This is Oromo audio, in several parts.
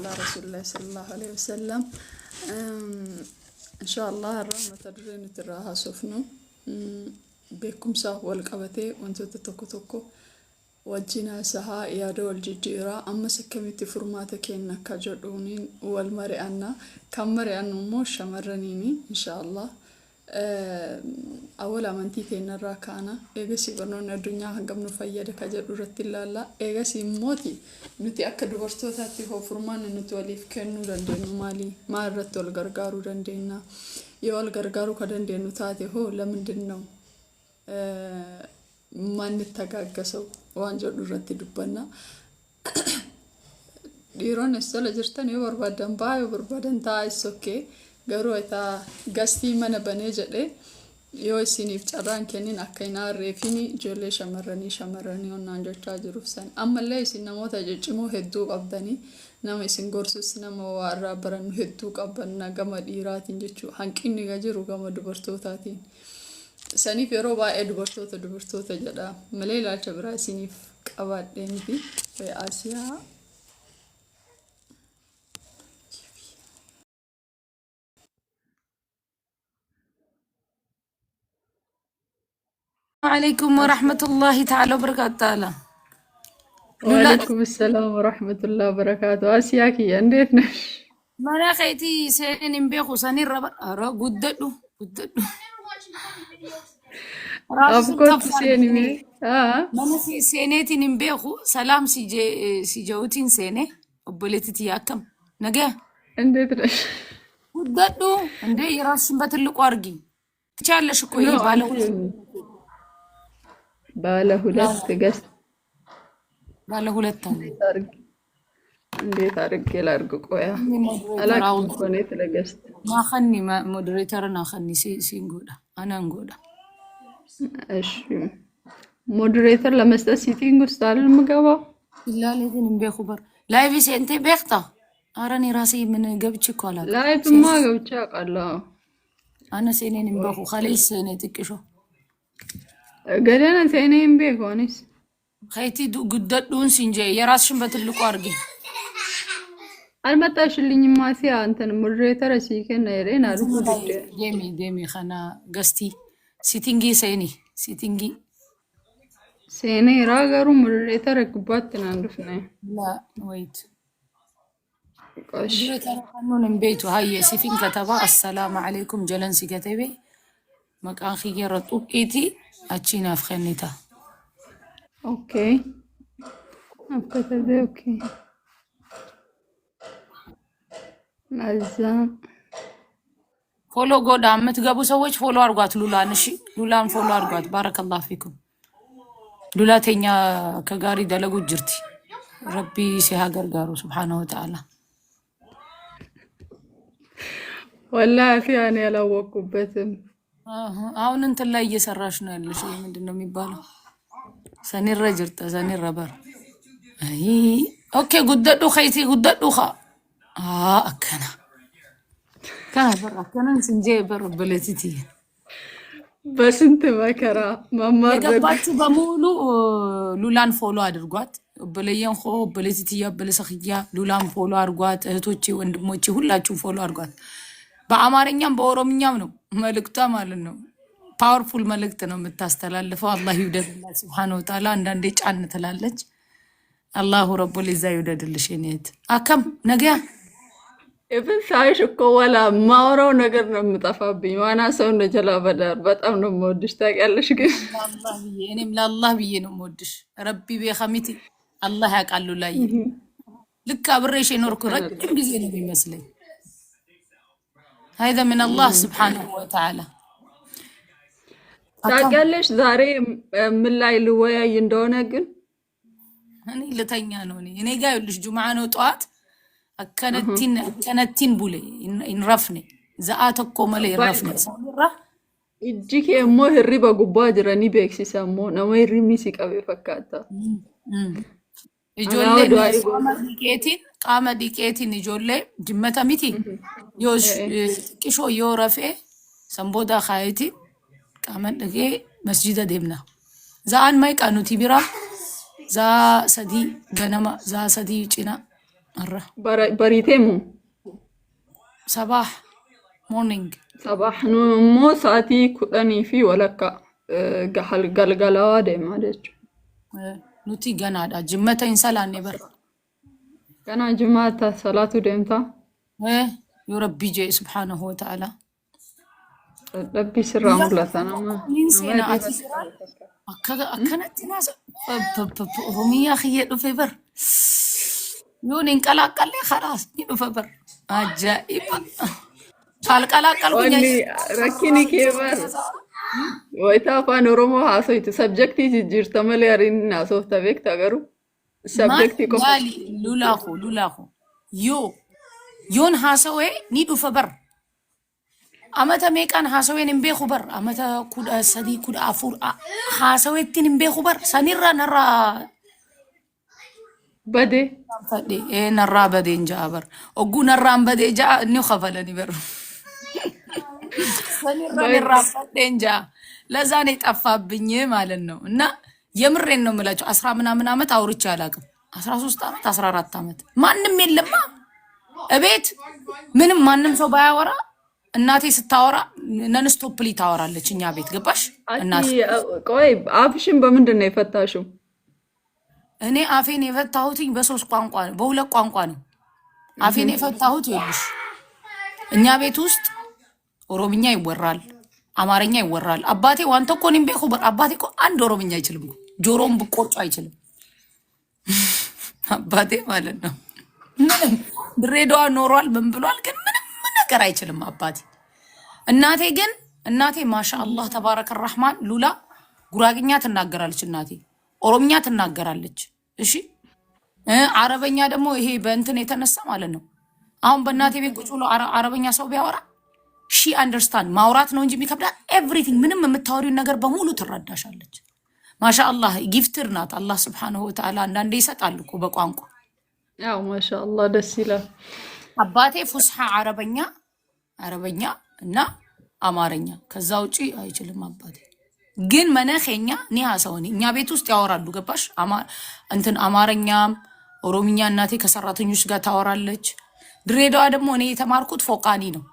Alaa Rasuulillahi sallallahu alaihi wasallam. Inshaallah har'a mata duree nuti irraa haasofnu beekumsa wal qabatee wantoota tokko tokko wajjin haasahaa, yaada wal jijjiiraa, ammas akkamitti furmaata kenna akka jedhuuniin wal mari'anna. Kan mari'annu immoo shamarraniini inshaallah. Awwala amantii teennarraa kaana, eegasii barnoonni addunyaa hangam nu fayyada ka jedhu irratti ilaalla. Eegasii immooti nuti akka dubartootaatti hoo furmaanni nuti waliif kennuu dandeenyu maali? Maal irratti wal gargaaruu dandeenya? Yoo wal gargaaruu ka dandeenyu taate hoo lamindin ነው ማንተጋገሰው waan jedhu irratti dubbanna. Dhiironni as jala jirtan yoo barbaadan bahaa, yoo barbaadan taa'aa, is okay. Garuu itaa gastii mana banee jedhee yoo isiniif carraan kennin akka hin aarreefini ijoollee shamarranii shamarranii onnaan jechaa jiruuf san. Ammallee isin namoota ciccimoo hedduu qabdanii, nama isin gorsus, nama waa irraa barannu hedduu qabanna gama dhiiraatiin jechuu. Hanqinni ga jiru gama dubartootaatiin. Saniif yeroo baay'ee dubartoota dubartoota jedha malee ilaalcha biraa isiniif qabaadhee miti. Asiyaa. عليكم ورحمة الله تعالى وبركاته تعالى ሉላ። ወአለይኩም ሰላም ወረሕመቱላህ ወበረካቱ። አሲያ kiyya እንዴት ነሽ? Mana keetii seeneen hin beeku sanirra ኧረ guddadhu guddadhu raafis Afkoottu kaffaan seeni mee? Mana seeneetiin hin beeku, salaam si je'uutiin seene. Obboleetti tiyya, akkam nagaya? እንዴት ነሽ? Guddadhu እንዴ፣ የራስሽን በትልቁ አድርጊ፣ ትቻለሽ እኮ ይሄ No ባለ አንቺ ባለ ሁለት guest ባለ ሁለት አለ። እንዴት አድርጌ እንዴት አድርጌ ላድርግ? ቆያ Moderator አላውቅም እኮ እኔ ስለ guest። Naa moderator naa siin godha anaan godha። እሺ፣ moderator ለመስጠት setting ውስጥ አይደል የምገባው? Ilaaleetiin hin beeku bar live seentee beektaa? ኧረ እኔ ራሴ ምን ገብቼ እኮ አላውቅም። Live ማ ገብቼ አውቃለሁ። Ana seeneen hin beeku, kalees seenee xiqqisho. ገደነ seenee hin beeku anis። ከይቲ guddadhuun siin jee የራስሽን በትልቁ አድርጊ። አልመጣሽልኝም አሲያ፣ እንትን moderator sii kenna jedhee naa dhufuu didde። Deemi deemi, kana guest setting seeni setting. Seeneera, garuu moderator gubbaatti naan dhufne። La wait. ቆሽ Moderator kanuun hin beektu, hayyee sifin kataba, assalaamu alaikum jalan si katabe, maqaan kiyyarra xuqqeeti achi naaf kennita. Okay, አከተበ okay እዛ Follow godhaa፣ የምትገቡ ሰዎች follow አድርጓት ሉላን። እሺ፣ ሉላን follow አድርጓት። ባረከላሁ ፊኩም። ሉላ teenya ka gaarii dalagu jirti. Rabbi si haa gargaaru subhaanahu wa ta'ala. ወላሂ አሲያ እኔ አላወቅኩበትም። አሁን እንትን ላይ እየሰራሽ ነው ያለሽ። ይሄ ምንድን ነው የሚባለው? Sanirra jirta, sanirra bar. አይ okay, guddadhu keetii guddadhu kaa akkana kana bar akkanan sinjee bar obboleettii tiyya. በስንት መከራ መማር ደግ የገባችሁ በሙሉ ሉላን follow አድርጓት። Obboleeyyan koo, obboleettii tiyya, obboleessa kiyya, ሉላን follow አድርጓት። እህቶቼ ወንድሞቼ ሁላችሁም follow አድርጓት። በአማርኛም በኦሮምኛም ነው መልእክቷ ማለት ነው። Powerful መልእክት ነው የምታስተላልፈው። አላህ ይውደድላት ስብሓነ ወተዓላ። አንዳንዴ ጫን ትላለች። አላሁ ረቡል ዒዛ ይውደድልሽ የኔ እህት። Akkam nagaya? Even ሳይሽ እኮ ወላ ማውራው ነገር ነው የምጠፋብኝ። ዋና ሰው ነጀላ በዳር በጣም ነው የምወድሽ ታውቂያለሽ። ግን ለአላህ ብዬ፣ እኔም ለአላህ ብዬ ነው የምወድሽ። ረቢ beekamiti አላህ ያውቃሉ ላይ ልክ አብሬሽ የኖርኩ ረጅም ጊዜ ነው የሚመስለኝ። هذا من الله ስብሓነሁ ወተዓላ። Akkam? ታውቂያለሽ ዛሬ ምን ላይ ልወያይ እንደሆነ ግን? እኔ ልተኛ ነው። እኔ ጋ ይኸውልሽ ጁምዓ ነው፣ ጠዋት akkanattiin akkanattiin bule hin rafne, za'aa tokko malee hin rafne sanirra. Ijji kee immoo hirriba gubbaa jira ni beeksisa immoo, nama hirribni si qabe fakkaata. Anaa Ijoolleen du'aa qaama dhiqeetiin, qaama dhiqeetiin, ijoollee jimmata miti yoo xiqqishoo yoo rafee san booda kaayetiin qaama dhiqee masjida deemna. Za'aan meeqa nuti bira? Za'aa 3 ganama, za'aa 3 cina. Har'a. Bariitee moo? Sabah morning. Sabah nu immoo sa'aatii 10:30 galgalawaa deemaa jechuudha. Nuti ganaadha. Jimmata hin salaanne bara. Ganaa jimaata salaatu deemtaa? Yoo Rabbii jee subhaanahu wa ta'ala. Dadhabbii sirraa Guyyaa mul'ata tokko nama niin nama seena hirriba ati si jiraan qabu fakkaata. akka akkanatti naasa Oromiyaa kiyya dhufe bar. Yoon hin qalaaqqalle khalaas ni dhufa bar. Ajaa'iba. Alqalaaqqalku Wanni rakkini kee bar wayitaa afaan Oromoo haasoytu subjectii jijjiirta malee ariin haasofta beekta garuu Maal subjectii qofa laali lulaa koo lulaa koo yoo yoon haasawee ni dhufa bar. Amata meeqaan haasaween hin beeku bar. Amata 13 14 haasaweettiin hin beeku bar. Sanirraa narraa bade. fadhe narraa badeen ja'a bar. Ogguu narraan badee ja'a ni kafalani bar. Sanirraa narraa fadheen ja'a. ለዛ ነው የጠፋብኝ ማለት ነው። እና የምሬን ነው የምላቸው አስራ ምናምን ዓመት አውርቼ አላውቅም። 13 ዓመት 14 ዓመት ማንም የለማ እቤት ምንም ማንም ሰው ባያወራ እናቴ ስታወራ nonstoply ታወራለች። እኛ ቤት ገባሽ? Ati እናቴ ቆይ አፍሽን በምንድን ነው የፈታሽው? እኔ አፌን የፈታሁትኝ በሶስት ቋንቋ ነው፣ በሁለት ቋንቋ ነው አፌን የፈታሁት። ይኸውልሽ እኛ ቤት ውስጥ ኦሮምኛ ይወራል፣ አማርኛ ይወራል። አባቴ waan tokko hin beeku። አባቴ እኮ አንድ ኦሮምኛ አይችልም እኮ ጆሮውን ብቆርጮ አይችልም። አባቴ ማለት ነው። ምንም ድሬዳዋ ኖሯል ምን ብሏል፣ ግን ምንም ነገር አይችልም አባቴ። እናቴ ግን እናቴ ማሻ አላህ ተባረከ ራህማን ሉላ ጉራግኛ ትናገራለች። እናቴ ኦሮምኛ ትናገራለች። እሺ አረበኛ ደግሞ ይሄ በእንትን የተነሳ ማለት ነው። አሁን በእናቴ ቤት ቁጭ ብሎ አረበኛ ሰው ቢያወራ she understand ማውራት ነው እንጂ የሚከብዳት everything ምንም የምታወሪውን ነገር በሙሉ ትረዳሻለች። ማሻ አላህ gifted ናት። አላህ ስብሓነሁ ወተዓላ አንዳንዴ ይሰጣል እኮ በቋንቋ። ያው ማሻአላህ ደስ ይላል። አባቴ ፉስሓ አረበኛ አረበኛ እና አማርኛ ከዛ ውጪ አይችልም። አባቴ ግን መነኼኛ ኒሃ ሰውን እኛ ቤት ውስጥ ያወራሉ። ገባሽ? እንትን አማርኛም ኦሮምኛ እናቴ ከሰራተኞች ጋር ታወራለች። ድሬዳዋ ደግሞ እኔ የተማርኩት ፎቃኒ ነው።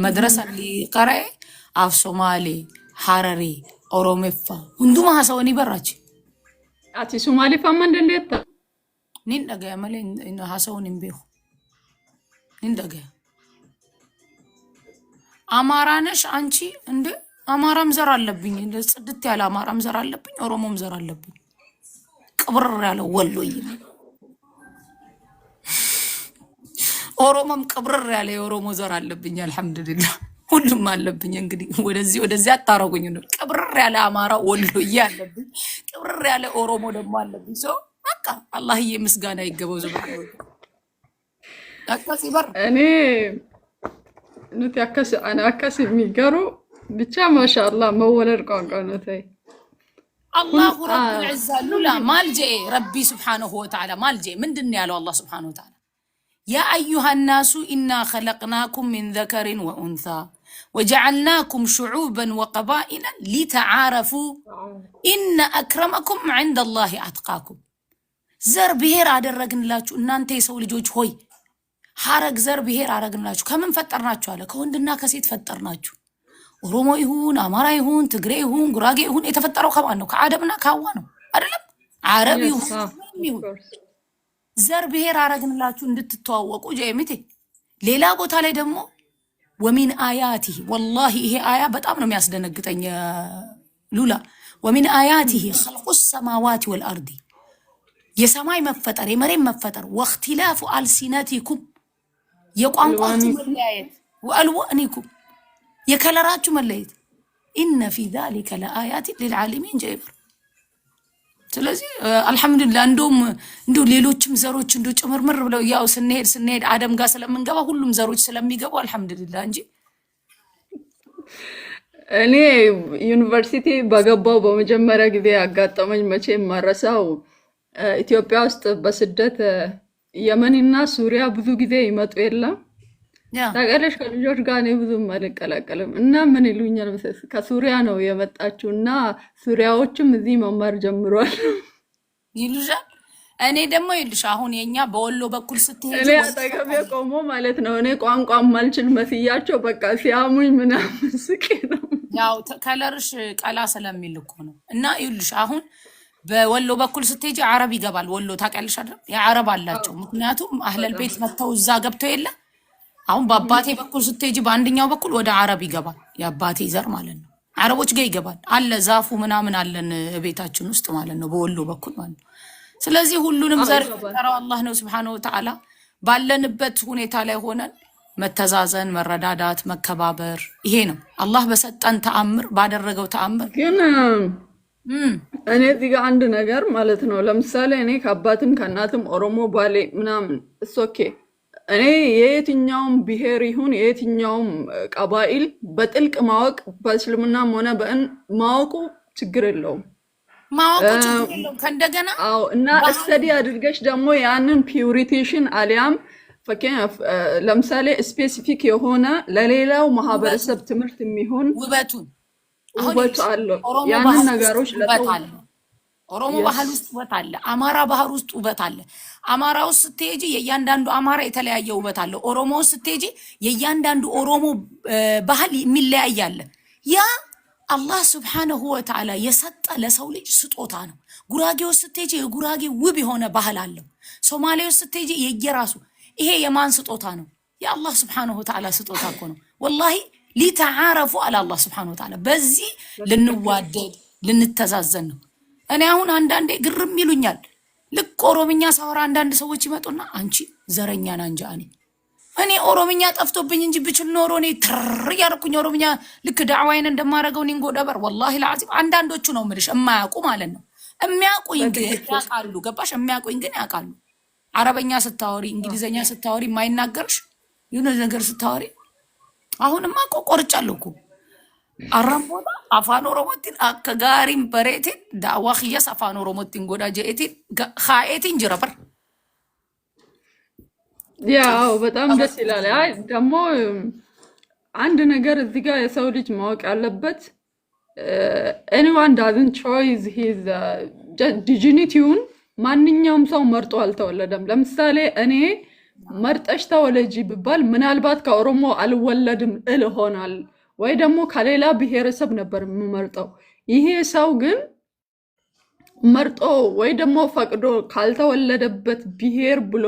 መድረሰ ቀረኤ አፍ ሶማሌ፣ ሐረሬ፣ ኦሮሜፋ hundumaa haasawanii barraachi. Ati Sumaaliffaa hin dandeettaa? Nin dhagaya malee haasawuun hin beeku. Nin dhagaya. አማራ ነሽ አንቺ እንደ አማራም ዘር አለብኝ። እንደ ጽድት ያለ አማራም ዘር አለብኝ፣ ኦሮሞም ዘር አለብኝ። ቅብርር ያለ ወሎዬ ነኝ። ኦሮሞም ቅብርር ያለ የኦሮሞ ዘር አለብኝ። አልሐምዱሊላህ ሁሉም አለብኝ። እንግዲህ ወደዚህ ወደዚህ አታረጉኝ ነው። ቅብርር ያለ አማራ ወሎዬ አለብኝ፣ ቅብርር ያለ ኦሮሞ ደግሞ አለብኝ። ሰው በቃ አላህዬ ምስጋና ይገባው። ሱብሃነሁ ወተዓላ ሲበር እኔ nuti akkas ana akkas garuu ብቻ ማሻአላህ መወለድ ቋንቋ ነው። ተይ አላሁ ረቡል ዒዛ ሉላ maal jedhe ረቢ ስብሓነሁ ወተዓላ maal jedhe ምንድን ነው ያለው አላህ ስብሓነሁ ወተዓላ? ያ አዩሃ ናሱ ኢና ኸለቅናኩም ሚን ዘከሪን ወኡንሳ ወጀዓልናኩም ሽዑበን ወቀባኢላ ሊተዓረፉ ኢነ አክረመኩም ዐንደ አላሂ አትቃኩም። ዘር ብሔር አደረግንላችሁ እናንተ የሰው ልጆች ሆይ ሐረግ ዘር ብሔር አደረግንላችሁ። ከምን ፈጠርናችሁ አለ? ከወንድና ከሴት ፈጠርናችሁ። ኦሮሞ ይሁን አማራ ይሁን ትግሬ ይሁን ጉራጌ ይሁን የተፈጠረው ከማን ነው? ከአደምና ከሐዋ ነው አይደለም? አረብ ይሁን ምንም ይሁን ዘር ብሔር አረግንላችሁ እንድትተዋወቁ ጀሚቴ። ሌላ ቦታ ላይ ደግሞ ومن آياته ወላሂ ይሄ አያ በጣም ነው የሚያስደነግጠኝ ሉላ። ومن آياته خلق السماوات والأرض የሰማይ መፈጠር የመሬት መፈጠር፣ واختلاف ألسنتكم የቋንቋችሁ መለያየት፣ وألوانكم የከለራችሁ መለየት፣ إن في ذلك لآيات للعالمين ጀይበር። ስለዚህ አልሐምዱሊላህ እንደውም እንደው ሌሎችም ዘሮች እንደው ጭምርምር ብለው ያው ስንሄድ ስንሄድ አደም ጋር ስለምንገባ ሁሉም ዘሮች ስለሚገቡ አልሐምዱሊላህ እንጂ። እኔ ዩኒቨርሲቲ በገባው በመጀመሪያ ጊዜ ያጋጠመኝ መቼም ማረሳው ኢትዮጵያ ውስጥ በስደት የመንና ሱሪያ ብዙ ጊዜ ይመጡ የለም ታውቂያለሽ። ከልጆች ጋር እኔ ብዙም አልቀላቀልም እና ምን ይሉኛል መሰለሽ፣ ከሱሪያ ነው የመጣችው እና ሱሪያዎችም እዚህ መማር ጀምሯል ይሉሻል። እኔ ደግሞ ይኸውልሽ አሁን የኛ በወሎ በኩል ስትሄጂ እኔ አጠገቤ ቆሞ ማለት ነው። እኔ ቋንቋ ማልችል መስያቸው በቃ ሲያሙኝ ምናምን ስቄ ነው። ያው color ሽ ቀላ ስለሚል እኮ ነው። እና ይኸውልሽ አሁን በወሎ በኩል ስትሄጂ አረብ ይገባል። ወሎ ታውቂያለሽ አይደል? የአረብ አላቸው። ምክንያቱም አህለል ቤት መጥተው እዛ ገብተው የለ። አሁን በአባቴ በኩል ስትሄጂ በአንደኛው በኩል ወደ አረብ ይገባል። የአባቴ ዘር ማለት ነው። አረቦች ጋር ይገባል አለ ዛፉ ምናምን አለን ቤታችን ውስጥ ማለት ነው፣ በወሎ በኩል ማለት ነው። ስለዚህ ሁሉንም ዘር ይገባል። የፈጠረው አላህ ነው ስብሐነሁ ወተዓላ። ባለንበት ሁኔታ ላይ ሆነን መተዛዘን፣ መረዳዳት፣ መከባበር ይሄ ነው አላህ በሰጠን ተአምር ባደረገው ተአምር። ግን እኔ እዚህ ጋር አንድ ነገር ማለት ነው። ለምሳሌ እኔ ከአባትም ከእናትም ኦሮሞ ባሌ ምናምን it's okay። እኔ የየትኛውም ብሔር ይሁን የየትኛውም ቀባኢል በጥልቅ ማወቅ በእስልምናም ሆነ በእን ማወቁ ችግር የለውም። ማወቁ ችግር የለውም። ከእንደገና አዎ፣ እና ባህል study አድርገሽ ደግሞ ያንን purity ሽን አሊያም ለምሳሌ specific የሆነ ለሌላው ማህበረሰብ ትምህርት የሚሆን ውበቱን አሁን ውበቱ ይኸውልሽ አለው። ኦሮሞ ያንን ባህል ውስጥ ነገሮች ውበት ለሰው አለ። ኦሮሞ ባህል ውስጥ ውበት አለ። አማራ ባህል ውስጥ ውበት አለ። አማራ ውስጥ ስትሄጂ የእያንዳንዱ አማራ የተለያየ ውበት አለ። ኦሮሞ ውስጥ ስትሄጂ የእያንዳንዱ ኦሮሞ ባህል የሚለያይ አለ። ያ አላህ ስብሓነሁ ወተዓላ የሰጠ ለሰው ልጅ ስጦታ ነው። ጉራጌ ውስጥ ስትሄጂ የጉራጌ ውብ የሆነ ባህል አለው። ሶማሌ ውስጥ ስትሄጂ የየራሱ። ይሄ የማን ስጦታ ነው? የአላህ ስብሓነሁ ወተዓላ ስጦታ እኮ ነው። ወላሂ ሊተዓረፉ አለ አላህ ስብሓነሁ ወተዓላ። በዚህ ልንዋደድ ልንተዛዘን ነው። እኔ አሁን አንዳንዴ ግርም ይሉኛል። ልክ ኦሮምኛ ሳወራ አንዳንድ ሰዎች ይመጡና አንቺ ዘረኛ ና እንጂ እኔ ኦሮምኛ ጠፍቶብኝ እንጂ ብችል ኖሮ እኔ ትር እያደረኩኝ ኦሮምኛ ልክ ዳዕዋይን እንደማደርገው ኒንጎ ደበር ወላሂ ለዓዚም። አንዳንዶቹ ነው የምልሽ የማያውቁ ማለት ነው። የሚያውቁኝ ግን ያውቃሉ። ገባሽ? የሚያውቁኝ ግን ያውቃሉ። አረበኛ ስታወሪ፣ እንግሊዘኛ ስታወሪ የማይናገርሽ የሆነ ነገር ስታወሪ አሁንማ እኮ ቆርጫለሁ እኮ። Arraan booda Afaan Oromootiin akka gaariin bareetiin daawwaa kiyyas Afaan Oromootiin godhaa je'eetiin kaa'eetiin jira bar. ያው በጣም ደስ ይላል። አይ ደግሞ አንድ ነገር እዚህ ጋር የሰው ልጅ ማወቅ ያለበት anyone doesn't choose his dignity ውን ማንኛውም ሰው መርጦ አልተወለደም። ለምሳሌ እኔ መርጠሽ ተወለጂ ብባል ምናልባት ከኦሮሞ አልወለድም እል ይሆናል ወይ ደግሞ ከሌላ ብሔረሰብ ነበር የምመርጠው። ይሄ ሰው ግን መርጦ ወይ ደግሞ ፈቅዶ ካልተወለደበት ብሔር ብሎ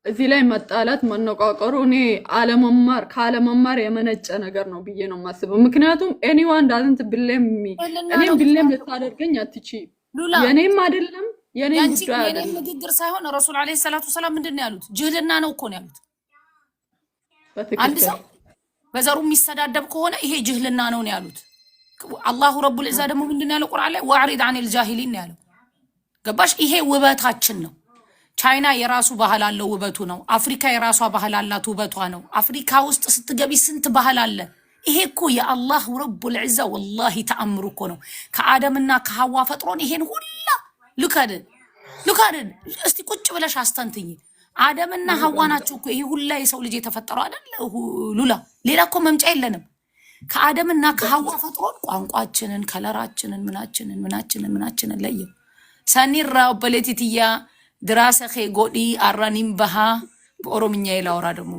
እዚህ ላይ መጣላት መነቋቀሩ እኔ አለመማር ካለመማር የመነጨ ነገር ነው ብዬ ነው የማስበው። ምክንያቱም anyone doesn't blame me ልና እኔም ነው blame ልታደርገኝ አትችይም። ሉላ የኔም አይደለም የኔም ያንቺ ጉዳይ የኔም አይደለም። ንግግር ሳይሆን ረሱል ዓለይሂ ሰላቱ ወሰላም ምንድን ነው ያሉት? ጅህልና ነው እኮ ነው ያሉት። አንድ በትክክል። ሰው በዘሩ የሚሰዳደብ ከሆነ ይሄ ጅህልና ነው ነው ያሉት። አላሁ ረቡል ዒዛ ደግሞ ምንድን ነው ያለው ቁርአን ላይ? ወአዕሪድ አኒል ጃሂሊን ነው ያለው። ገባሽ? ይሄ ውበታችን ነው። ቻይና የራሱ ባህል አለው፣ ውበቱ ነው። አፍሪካ የራሷ ባህል አላት፣ ውበቷ ነው። አፍሪካ ውስጥ ስትገቢ ስንት ባህል አለ። ይሄ እኮ የአላህ ረቡል ዒዛ ወላሂ ተአምሩ እኮ ነው። ከአደምና ከሐዋ ፈጥሮን ይሄን ሁላ look at look at እስቲ ቁጭ ብለሽ አስተንትኝ። አደምና ሐዋ ናቸው እኮ ይሄ ሁላ የሰው ልጅ የተፈጠረው አይደል? ሉላ ሌላ እኮ መምጫ የለንም። ከአደምና ከሐዋ ፈጥሮን ቋንቋችንን፣ color ኣችንን፣ ምናችንን ምናችንን ምናችንን ለየው። Sanirraa obboleettii tiyya diraasa kee godhi arranin bahaa በኦሮምኛ ላውራ ደግሞ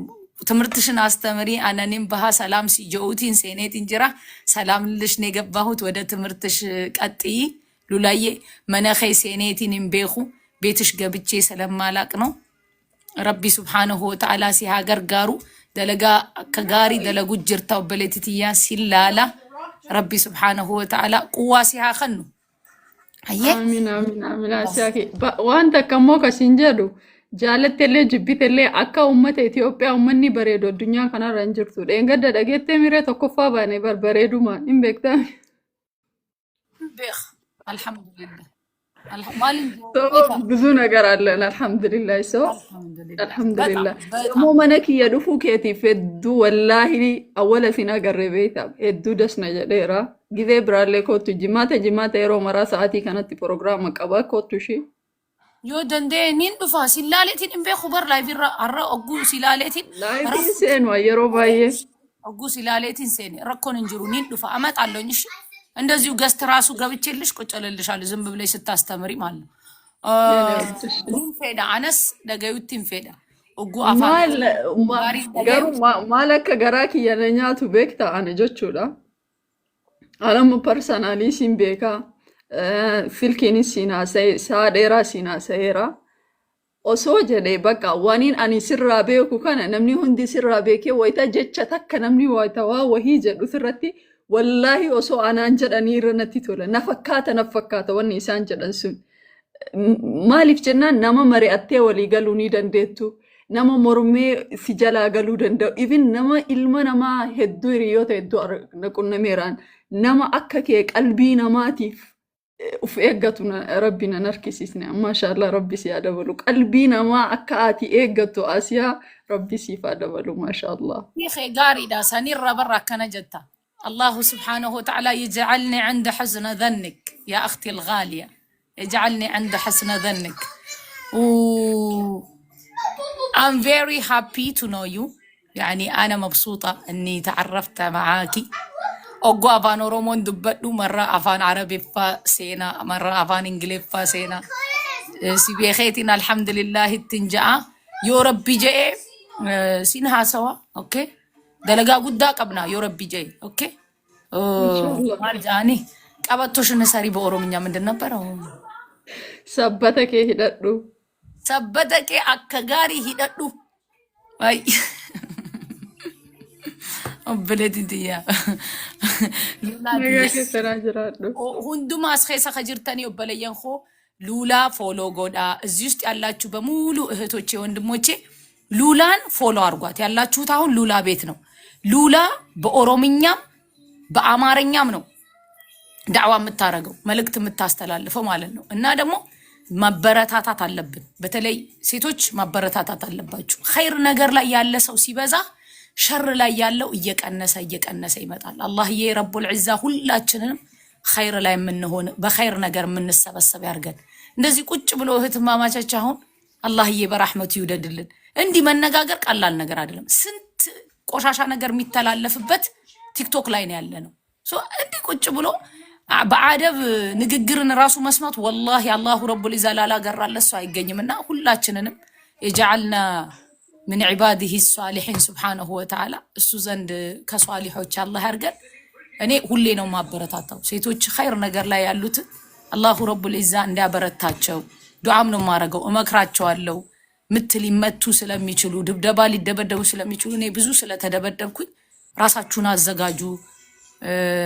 ትምህርትሽን አስተምሪ አነኒን baha ሰላም ሲጀኡቲን ሴኔቲን jira ሰላም ልልሽ ነው የገባሁት። ወደ ትምህርትሽ ቀጥይ ሉላዬ። Mana kee seeneetiin hin beeku ቤትሽ ገብቼ ስለማላቅ ነው። ረቢ ሱብሓነሁ ወተዓላ si haa gargaaru. Dalagaa akka gaarii dalagu jirta obboleettii tiyya sillaala ረቢ ሱብሓነሁ ወተዓላ quwwaa si haa kennu ayyee. Amiin, amiin, amiin. Asiyaaki waan takka immoo kasiin jedhu jaalattellee jibbitellee akka uummata Itoophiyaa uummanni bareedu addunyaa kanarra hin jirtu. Dheengadda dhageettee miree tokkoffaa baane barbareedumaan hin beektaa? Beek alhamdulillah maaliin So beeka ብዙ ነገር አለን አልሐምዱሊላህ። So አልሐምዱሊላህ በጣም አልሐምዱሊላህ በጣም ደግሞ mana kiyya dhufuu keetiif hedduu wallaahi awwala sin agarre beekta hedduu das na jedheera. Gizee biraallee kootu jimaata jimaata yeroo maraa sa'aatii kanatti proogiraama qaba kootu ishee. Yoo danda'e nin dhufa sillaaleetiin hin beeku bar live irra har'a ogguu silaaleetiin Live iin seenu yeroo baay'ee. Ogguu silaaleetiin seene rakkoon hin jiru nin dhufa አመጣለሁኝ። እሺ እንደዚሁ guest ራሱ ገብቼልሽ ቁጭ እልልሻለሁ ዝም ብለሽ ስታስተምሪ ማለት ነው። Hin fedha, anas dhagayutti hin fedha. Ogguu afaan Maal gaarii dhagayu. Garuu maal akka garaa kiyya na nyaatu beektaa ana jechuudha. Anamma personally siin beekaa. Silkiinis siin haasa'e, sa'a dheeraa siin haasa'eera. Osoo jedhee bakka waniin ani sirraa beeku kana namni hundi sirraa beekee, wayita jecha takka namni wayita waa wahii jedhu sirratti, wallaahi osoo anaan jedhanii irra natti tola. Na fakkaata, na fakkaata wanni isaan jedhan sun. Maaliif jennaan, nama mari'attee walii galuu ni dandeettu. Nama mormee si jalaa galuu danda'u. Even nama ilma namaa hedduu, hiriyoota hedduu na qunnameeraan, nama akka kee qalbii namaatiif uf eeggatu Rabbi nan harkisiisne. Maashaallah, Rabbi si haa dabalu. Qalbii namaa akka ati eeggattu, Asiyaa, Rabbi siif haa dabalu. Maashaallah. Kee gaariidha. Sanirra barra akkana jetta. الله سبحانه وتعالى يجعلني عند حسن ظنك يا أختي الغالية، يجعلني عند حسن ظنك و I'm very happy to know you. يعني أنا مبسوطة إني تعرفت معاكي. Ogguu afaan Oromoon dubbadhu, marra afaan Arabiffaa seenaa, marra afaan Ingiliffaa seenaa. Si beekeetiin alhamdulillah ittiin ja'a. Yoo Rabbi je'e sin haasawa, okay? Dalagaa guddaa qabna yoo Rabbi je'e, okay? Inshallah. Maal ja'anii ቀበቶሽን እሰሪ በኦሮምኛ ምንድን ነበረ? Sabbata kee hidhadhu. Sabbata kee akka gaarii hidhadhu. Ay. Obboleettii tiyya. Lulaa Nagaa tiyya. keessanaa jiraadhu. Hundumaa as keessa ka jirtanii, obboleeyyan koo, ሉላ follow godhaa። እዚህ ውስጥ ያላችሁ በሙሉ እህቶቼ ወንድሞቼ ሉላን follow አድርጓት። ያላችሁት አሁን ሉላ ቤት ነው። ሉላ በኦሮምኛም በአማርኛም ነው ዳዕዋ የምታደርገው፣ መልእክት የምታስተላልፈው ማለት ነው። እና ደግሞ ማበረታታት አለብን። በተለይ ሴቶች ማበረታታት አለባችሁ። ኸይር ነገር ላይ ያለ ሰው ሲበዛ ሸር ላይ ያለው እየቀነሰ እየቀነሰ ይመጣል። አላህዬ ረቡል ዒዛ ሁላችንንም ኸይር ላይ የምንሆን፣ በኸይር ነገር የምንሰበሰብ ያድርገን። እንደዚህ ቁጭ ብሎ እህትማማቾች አሁን አላህዬ በራህመቱ ይውደድልን። እንዲህ መነጋገር ቀላል ነገር አይደለም። ስንት ቆሻሻ ነገር የሚተላለፍበት ቲክቶክ ላይ ነው ያለ ነው። So እንዲህ ቁጭ ብሎ በአደብ ንግግርን ራሱ መስማት ወላሂ አላሁ ረቡል ዒዛ ላላገራለት ሰው አይገኝም። እና ሁላችንንም يجعلنا من عباده الصالحين سبحانه وتعالى፣ እሱ ዘንድ ከሷሊሖች አላህ ያድርገን። እኔ ሁሌ ነው ማበረታታው ሴቶች ኸይር ነገር ላይ ያሉትን አላሁ ረቡል ዒዛ እንዲያበረታቸው ዱዓም ነው የማደርገው፣ እመክራቸዋለሁ። ምት ሊመቱ ስለሚችሉ፣ ድብደባ ሊደበደቡ ስለሚችሉ፣ እኔ ብዙ ስለተደበደብኩኝ ራሳችሁን አዘጋጁ።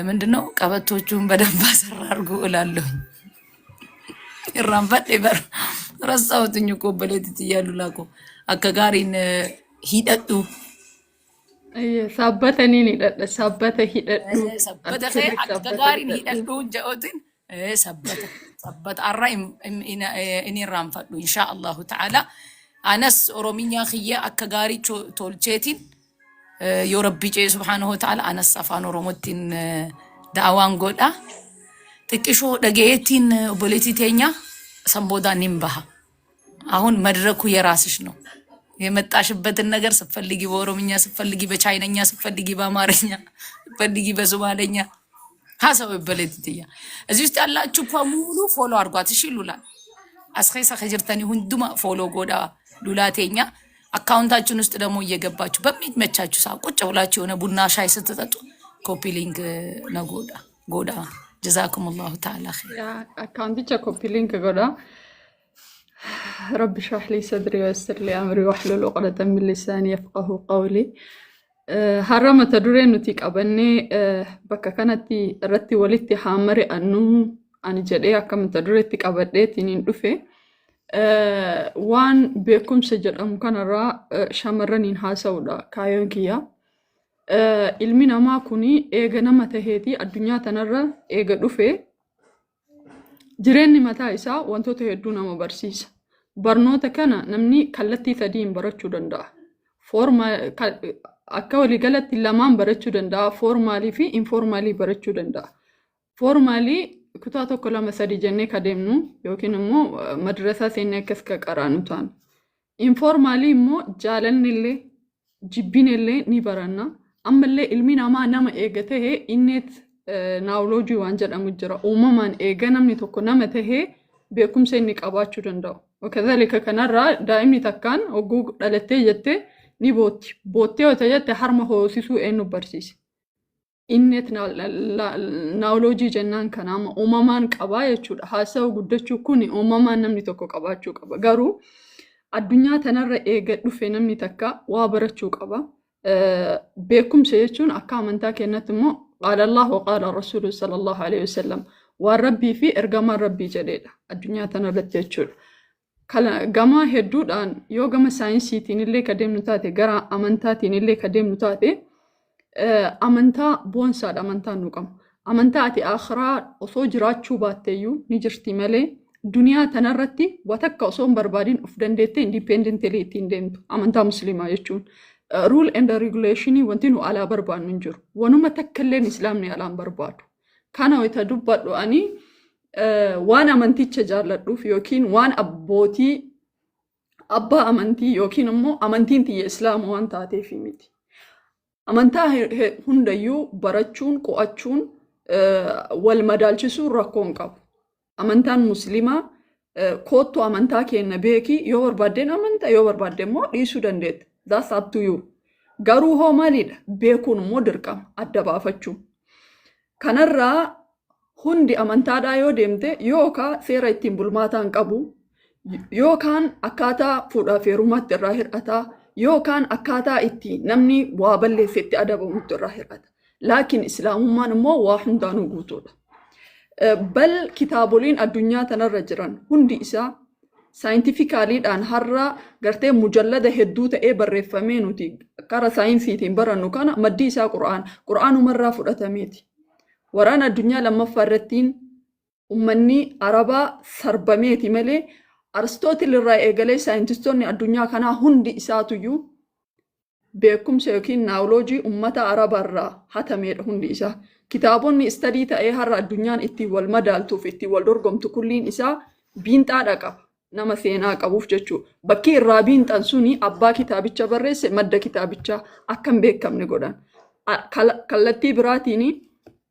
ምንድነው ቀበቶቹን በደንብ አሰር አድርጉ እላለሁኝ። Irraanfadhe bar, ረሳሁትኝ እኮ obboleettii tiyya Lulaa koo akka gaariin hidhadhu. Sabbata niin hidhadha. Sabbata hidhadhu. Sabbata kee Sirriitti akka sabbata gaariin hidhadhu. Hidhadhu jedhuutiin sabbata sabbata arra inni irraanfadhu insha Allahu ta'ala. Anas Oromiyaa kiyya akka gaarii tolcheetiin yoo Rabbi cee subhaanahu wa ta'ala anas afaan Oromootiin da'awaan godha. Xiqqishoo dhagayeetiin obboleettii teenya san boodaan nin baha። አሁን መድረኩ የራስሽ ነው። የመጣሽበትን ነገር ስትፈልጊ በኦሮምኛ፣ ስትፈልጊ በቻይነኛ፣ ስትፈልጊ በአማርኛ፣ ስትፈልጊ በሶማለኛ ሀሰብ obboleettii tiyya። እዚህ ውስጥ ያላችሁ በሙሉ follow አድርጓት። እሺ ሉላ፣ as keessa ka jirtanii hundumaa follow godhaa Lulaa teenya። አካውንታችን ውስጥ ደግሞ እየገባችሁ በሚመቻችሁ ሰዓት ቁጭ ብላችሁ የሆነ ቡና ሻይ ስትጠጡ copy link na godhaa godhaa። جزاكم الله تعالى خير። Akkaawunticha copy link godha. رب اشرح لي صدري ويسر لي أمري واحلل عقدة من لساني يفقهوا قولي. Har'a mata duree nuti qabannee bakka kanatti irratti walitti haa mari'annu ani jedhee akka mata dureetti qabadheetiin hin dhufe. Waan beekumsa jedhamu kanarraa shamarraniin haasa'uudha kaayyoon kiyya. Ilmi namaa kuni eega nama taheeti addunyaa tanarra eega dhufe, jireenyi mataa isaa wantoota hedduu nama barsiisa. Barnoota kana namni kallattii sadiin barachuu danda'a. Akka waliigalatti lamaan barachuu danda'a. Formal fi informal barachuu danda'a. Formal kutaa tokko, lama, sadi jennee ka deemnu yookiin immoo madrasaa seennee akkas ka qaraanu taana. Informal immoo jaalanni illee jibbin illee ni baranna. Ammallee ilmi namaa nama eega tahe innate knowledge waan jedhamu jira. Uumamaan eega namni tokko nama tahee Beekumsa inni qabaachuu danda'u. Wakadhalika kanarraa daa'imni takkaan hogguu dhalattee jettee ni bootti. Boottee yoo jette harma hoosisuu eenyu barsiise? Inni knowledge jennaan kana amma uumamaan qabaa jechuudha. Haasawa guddachuu kun uumamaan namni tokko qabaachuu qaba. Garuu addunyaa tanarra eega dhufe namni takka waa barachuu qaba. Beekumsa jechuun akka amantaa keenyatti immoo قال الله وقال رسوله صلى الله عليه وسلم, waan Rabbii fi ergamaan Rabbii jedheedha addunyaa tanarratti jechuudha. Gama hedduudhaan yoo gama saayinsiitiin illee ka deemnu taate, gara amantaatiin illee ka deemnu taate, amantaa boonsaadha amantaan nu qabna. Amantaa ati akhiraa osoo jiraachuu baatteeyyuu ni jirti malee, duniyaa tanarratti watakka osoo hin barbaadin of dandeettee independently ittiin deemtu amantaa Musliimaa jechuun. Rule and regulation wanti nu alaa barbaannu hin jiru. Wanuma takka illeen Islaamni alaan barbaadu. Kana wayita dubbadhu ani waan amanticha jaalladhuuf yookiin waan abbootii abbaa amantii yookiin immoo amantiin tiyya Islaama waan taateef miti. Amantaa hundayyuu barachuun, qo'achuun, wal madaalchisuun rakkoo hin qabu. Amantaan Musliimaa koottu amantaa keenya beeki, yoo barbaaddeen amantaa, yoo barbaadde immoo dhiisuu dandeetta. That's up to you. Garuu hoo maalidha? Beekuun immoo dirqama adda baafachuu. Kanarraa hundi amantaadhaa yoo deemte, yookaan seera ittiin bulmaataa hin qabu, yookaan akkaataa fuudhaaf heerumaatti irraa hir'ataa, yookaan akkaataa itti namni waa balleesse itti adabamutti irraa hir'ata. Laakiin Islaamummaan immoo waa hundaanuu guutuudha. Bal kitaaboliin addunyaa tanarra jiran hundi isaa scientificallydhaan har'a gartee mujallada hedduu ta'ee barreeffamee nuti karaa saayinsiitiin barannu kana maddi isaa Qura'aan. Qura'aanumarraa fudhatameeti. Waraana addunyaa lammaffaa irrattiin uummanni Arabaa sarbameeti malee, Aristootil irraa eegalee saayintistoonni addunyaa kanaa hundi isaatuyyuu beekumsa yookiin knowledge uummata Arabaarraa hatameedha hundi isaa. Kitaabonni study ta'ee har'a addunyaan ittiin wal madaaltuuf ittiin wal dorgomtu kulliin isaa biinxaadha qaba. Nama seenaa qabuuf jechuudha. Bakki irraa biinxan suni abbaa kitaabicha barreesse, madda kitaabichaa akka hin beekamne godhan. Kallattii biraatiin